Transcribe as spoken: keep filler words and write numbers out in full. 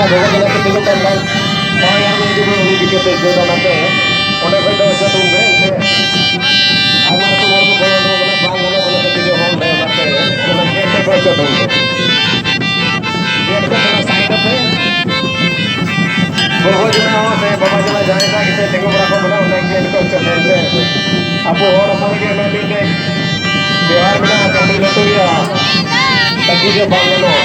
ᱜᱚᱜᱚ ᱡᱟᱞᱟ ᱠᱚ ᱛᱤᱸᱜᱩ ᱠᱟᱱ ᱠᱷᱟᱱ, ᱦᱳᱭ, ᱟᱨ ᱢᱤᱫ ᱡᱩᱫᱤ ᱩᱱᱤ ᱫᱤᱠᱟᱹᱛᱮ ᱫᱟᱹᱲᱟ ᱚᱱᱟᱛᱮ, ᱚᱸᱰᱮ ᱠᱷᱚᱡ ᱫᱚ ᱚᱪᱚᱜ ᱩᱰᱩᱠ ᱢᱮ, ᱮᱱᱛᱮ ᱟᱭᱢᱟ ᱨᱚᱠᱚᱢ ᱦᱚᱲ ᱠᱚ ᱵᱚᱞᱚ ᱩᱰᱩᱠ ᱠᱟᱱᱟ, ᱵᱟᱝ ᱜᱟᱱᱚᱜ ᱠᱟᱱᱟ, ᱠᱟᱹᱴᱤᱡ ᱧᱚᱜ ᱦᱚᱲ ᱚᱸᱰᱮ ᱚᱱᱟᱛᱮ, ᱚᱱᱟ ᱜᱮᱴ ᱴᱷᱮᱡ ᱠᱷᱚᱡ ᱚᱪᱚᱜ ᱩᱰᱩᱠ ᱢᱮ᱾ ᱜᱮᱴ ᱠᱷᱚᱡ ᱛᱷᱚᱲᱟ ᱥᱟᱭᱤᱰ ᱛᱮ, ᱜᱚᱜᱚ ᱡᱟᱞᱟ ᱦᱚᱸ ᱥᱮ ᱵᱟᱵᱟ ᱡᱟᱞᱟ ᱡᱟᱦᱟᱸᱭ ᱴᱟᱜ ᱜᱮᱥᱮ ᱛᱤᱸᱜᱩ ᱵᱟᱲᱟ ᱠᱚᱜ ᱢᱮ, ᱚᱸᱰᱮ ᱜᱮᱴ ᱠᱷᱚᱡ ᱚᱪᱚᱜ ᱢᱮ, ᱮᱱᱛᱮ ᱟᱵᱚ ᱦᱚᱲ ᱦᱚᱯᱚᱱ ᱜᱮ ᱚᱱᱟ ᱫᱤᱱ ᱨᱮ ᱵᱮᱣᱦᱟᱨ ᱢᱮᱱᱟᱜᱼᱟ, ᱠᱟᱹᱢᱤ ᱞᱟᱹᱴᱩ ᱜᱮᱭᱟ, ᱛᱟᱹᱠᱤ ᱜᱮ ᱵᱟᱝ ᱜᱟᱱᱚᱜᱼᱟ᱾